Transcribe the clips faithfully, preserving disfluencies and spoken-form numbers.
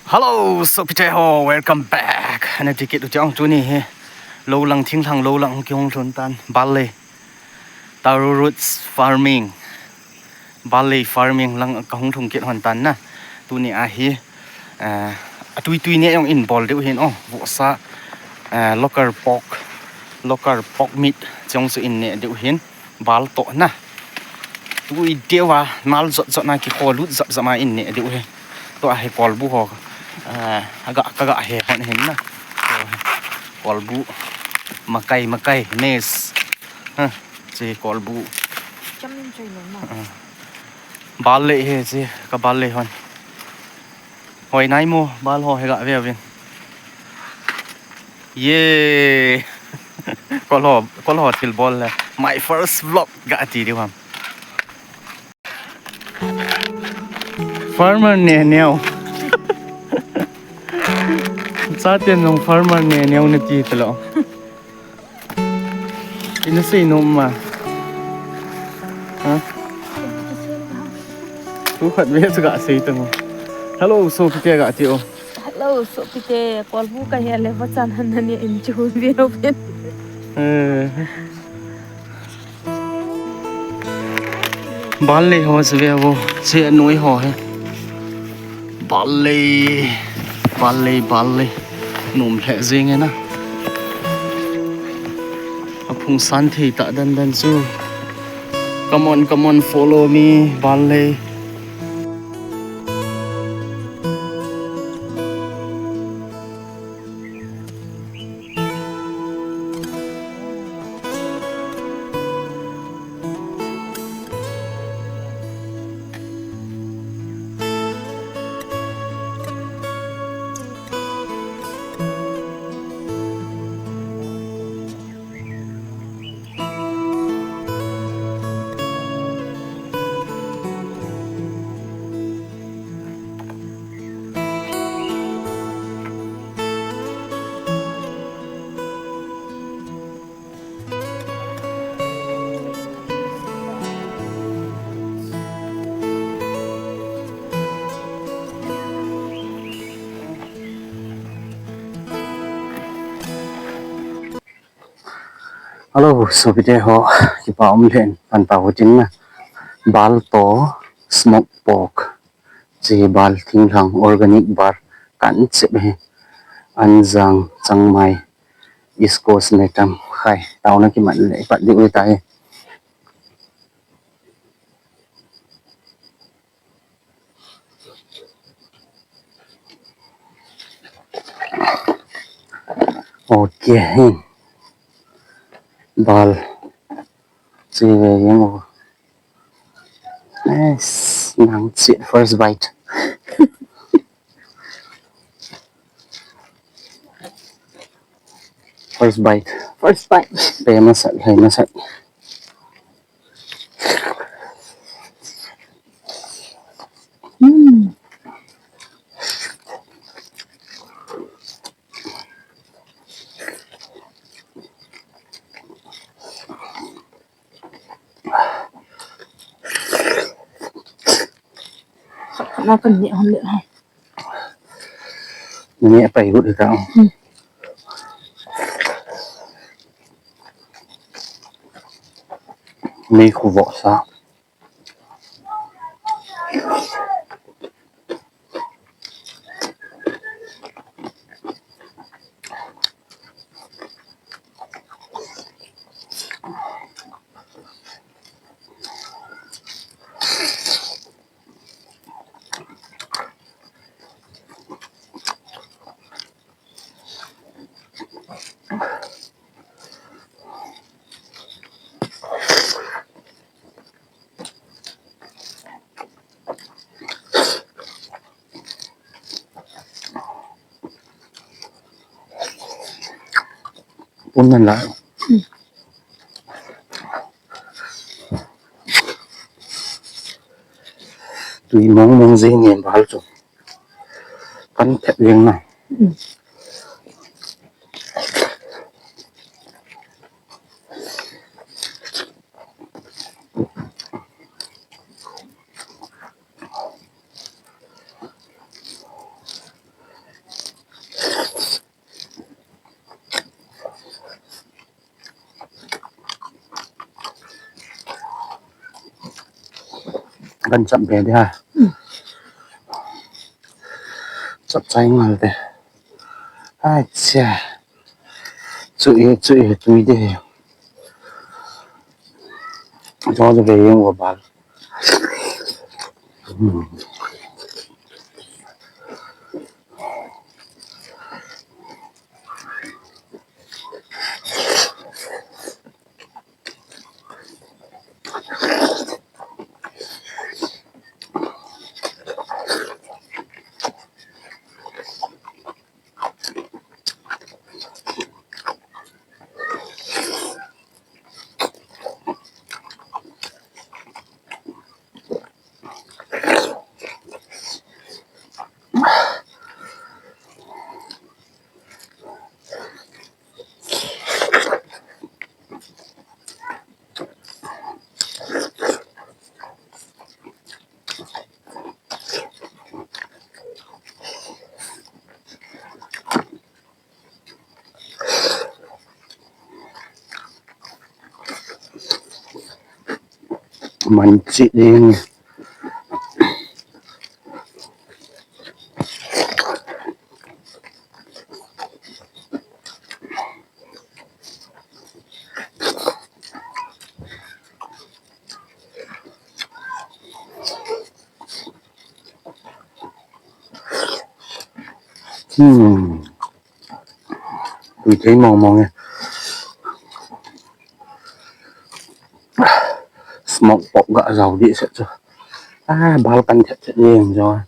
Hello, sopite ho, welcome back. Ana ti kit u chang tuni hi. Lou lang, thinglhang lou lang kihung lhun tan. Bal lei. Taro roots farming. Bal lei farming lang kahung lhung kit hon tan na. Tuni a hi, eh, atui tui neh jong in bol diu hin o. Vohsa, eh, local pork, local pork meat jong chu in neh diu hin. Bal toh na. Tui deu a, nal jot jot na kikholut jap jap a in neh diu hi. Tua hi kolbu ho, eh, aga, kaga he hon hin na. Tua hi kolbu, makai, makai, maize. Ha, chi kolbu. Cham in choi lo na. Ah. Bal lei hi chi, ka bal lei hon. Hoi nai mo, bal ho hi ga ve vin. Ye. Kol ho, kol ho thil bol le. My first vlog ga ti diu ham. Farmer ne neo. Chaten jong farmer ne neo na ti talo. Ina sei nom ma. Ha? Thu khat ve chu ga sei tang. Hello, sopite ga ti o. Hello, sopite. Kolbu ka he le va chan han na ni in chu ve o pen. Eh. Bal lei ho chu ve vo. Chi anoi ho hi. Bal lei, bal lei, bal lei. Nom lheh jeng e na. Aphung san thei ta dan dan chu. Come on, come on, follow me, bal lei. Hello, sopite ho, kipa um lheh in pan tau tin na. Bal toh smoke pork. Chi bal thinglhang organic bal kan chep hi. Anjang, Changmai, East Coast ne tam khai. Tauna kiman le pat diu tai. Okay. Bal. Chi ve jeng o. Yes, nang chi first bite. First bite. First bite. Pe masat, hai masat. Hmm. Khat khat na kan neh hon le ha. Neh pai gut ta. Hmm. Mei khu vohsa. Pun nan la. Tui mong mong jeng e bal chu. Kan thep jeng na. Gan chap be de ha. Chap chai ngal de. Ai cha. Chu e, chu e, tui de. Cho de ve yeng wa bal. Hmm. Man chi ding. Hmm. Tui thei mong mong e. Smoke pork ga jao di se chu. Ah, bal kan thet thet ni jao.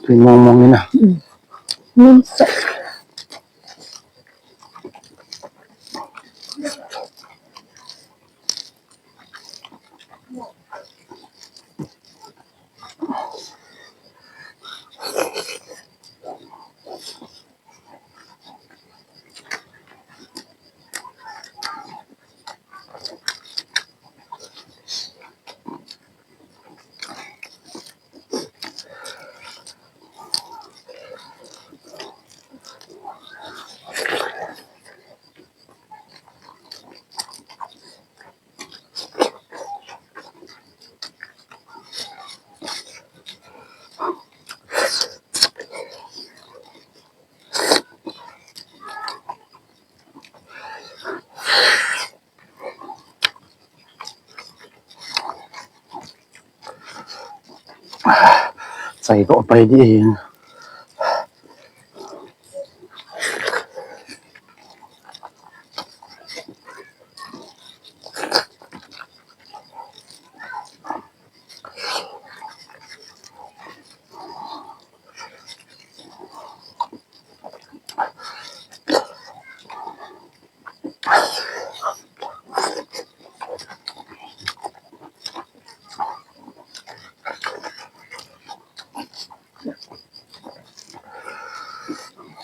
Tui mong mong ina. Mm. Mong sa. Chai toh pai di hin.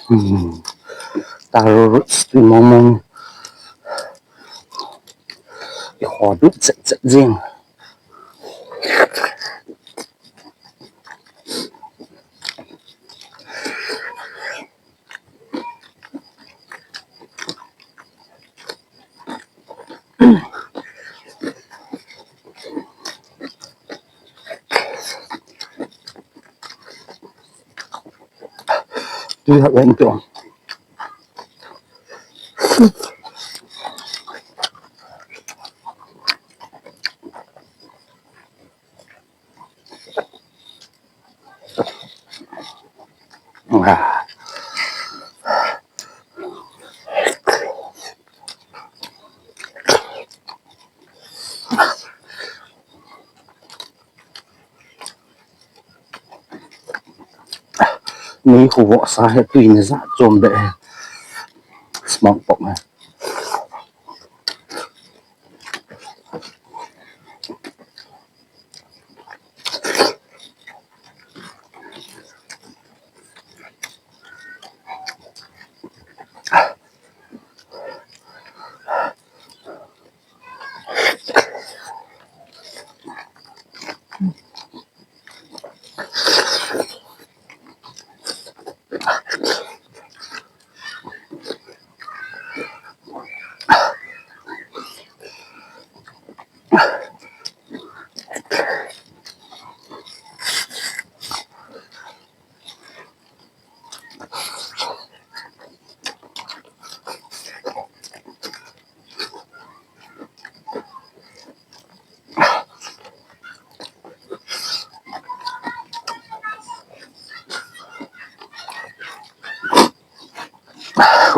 Hmm. Taro roots tui mong mong. I kho dut chet chet jing. Tui hah ven tu. Ni khu vo sa he tui ni za chom be he. Smoke pork he.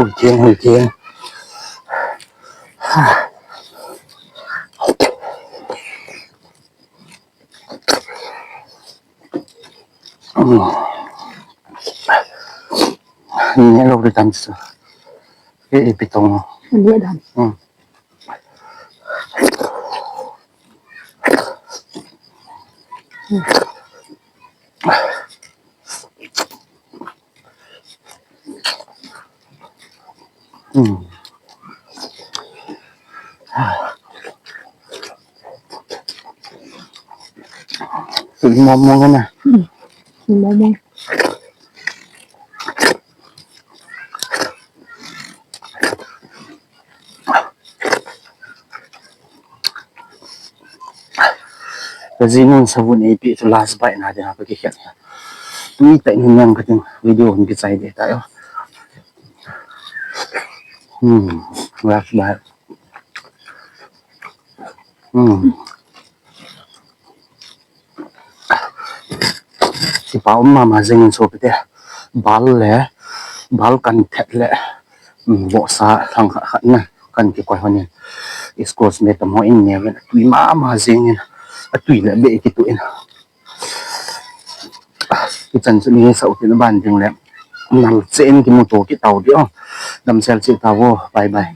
Hui thiang, hui thiang. Ni lo ri tam chu. E, e, pitong. Ni dan. Hmm. Hmm. Tui mong mong na. Hmm. Tui mong mong. Ka jinun sabun eipeh chu last bite na ding a ka kikhen. Tui tah in niang ka ting video hung kichai ding tai o. Hmm, last bite. Hmm. Kipa um mama jingin sopite. Bal le, bal kan thet le. Hmm, vohsa thang khat khat na. Kan kikoi hon in. School mate tam ho in ne ven. Tui mama jingin. Atui le be kitu in. Kichan chu ni sa utin ban ding le. Nal chen kimuto kitau di o. Damsel chi tau o. Bye bye.